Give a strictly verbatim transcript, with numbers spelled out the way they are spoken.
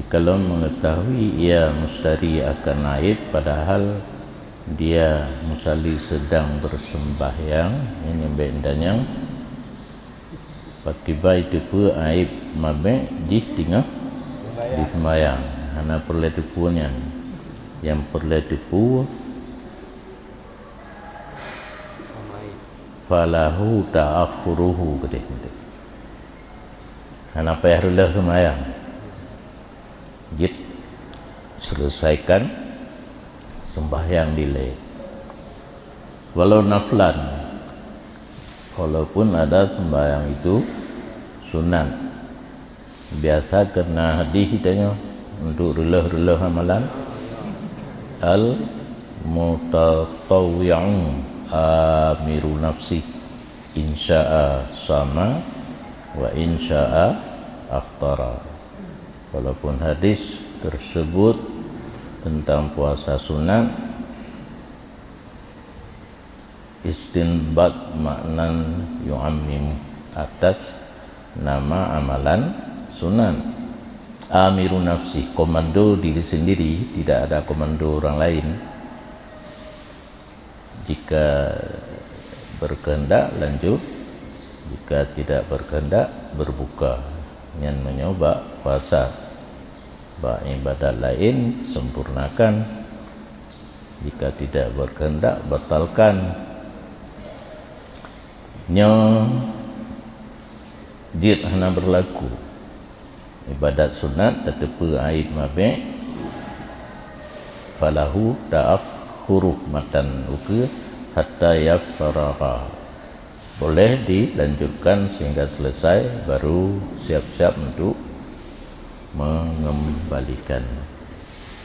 Kalau mengetahui ia mustari akan aib, padahal dia musalli sedang bersembahyang, ini baik dan yang pakibai teupeu aib mabek jih tingah di sembahyang. Hana peureulée teupeu nyan. Yang peureulée teupeu falahu ta'akhuruhu keudeh. Hana payah reuloh sembahyang. Jeuet selesaikan sembahyang dilée. Walau naflan, walaupun ada sembahyang itu sunat. Biasa keu na hadis tanyoe untuk reuloh-reuloh amalan. Al-mutatawwi'u amiru nafsi, insya'a sama wa insya'a aftara. Walaupun hadis tersebut tentang puasa sunat, istinbat maknan yu'ammim atas nama amalan sunat. Amiru nafsi, komando diri sendiri, tidak ada komando orang lain. Jika berkehendak, lanjut. Jika tidak berkehendak, berbuka. Nyan meunyoe bak puasa. Bak ibadat laén, sempurnakan. Jika tidak berkehendak, batalkan. Nyoe jeuet hana berlaku. Ibadat sunat tateupeue aib mabek, falahu ta'akhuru matan ukeue hatta yafragha. Boleh dilanjutkan sehingga selesai, baru siap-siap untuk mengembalikan.